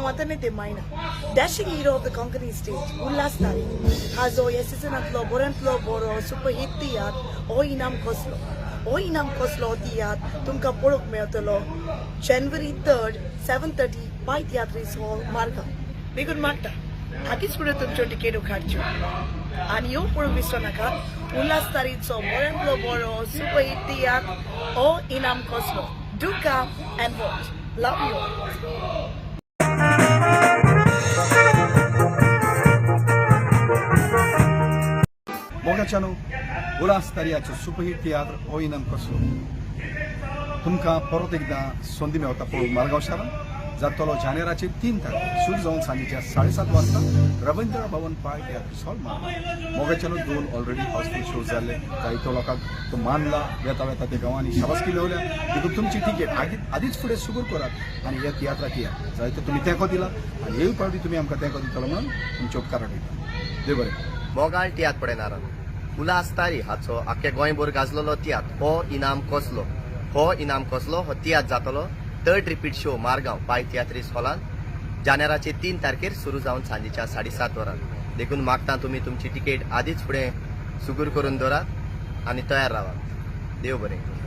हांव आतां न्ही ते मायना dashing hero of the Konkani stage Ulhas Tari हाजो ह्या सिजनांतलो बऱ्यांतलो बरो सुपर हिट तियात्र हो इनाम कसलो. हो इनाम कसलो तियात्र तुमकां पळोवंक मेळटलो January 3, 7:30, Pai Tiatrist hall, Margao. बेगून मागता आदींच फुडें तुमच्यो टिकेटो काडच्यो आनी ह्यो पळोवंक विसरो नाका उल्हास तारीचो बऱ्यांतलो बरो सुपर हिट तियात्र हो इनाम कसलो. Do come and watch. Love you. मोगाच्यानो, उल्हास तारयाचो सुपरहिट तियात्र हो इनाम कसलो तुमकां परत एकदां संदी मेवता पळोवंक मारगांव शारांत. जातलो जानेराचे 3 तारखेर, सुरू जावन सांजेच्या 7:30 वाजता, रवींद्र भवन, पाय तियात्रीस हॉल, मारगांव. मोगाच्यानो, दोन ऑलरेडी हाऊसफुल शो जाल्ले. जायतो लोकांक तो मानला. वेता वेता ते गांवांनी शाबासकी लेवल्या. देखून तुमची तिकेट आदींच फुडें सुगूर करात आनी ह्या तियात्राक या. जायतो तुमी तेंको दिला आनी ह्या फावटी तुमी आमकां तेंको दितलो म्हणून तुमचे उपकार आठयता. देव बरें करूं. मोगाळ तियात्र पळयनारान, उल्हास तारी हाचो आख्खे गोंयभर गाजलेलो तियात्र हो इनाम कसलो, हो इनाम कसलो हो तियात्र जातलो थर्ड रिपीट शो मारगांव पाय तियात्रीस हॉलान जानेराचे 3 तारखेर, सुरू जावन सांजेच्या 7:30 वरां. देखून मागता, तुमी तुमची तिकेट आदींच फुडें सुगूर करून दवरात आनी तयार रावात. देव बरें करूं.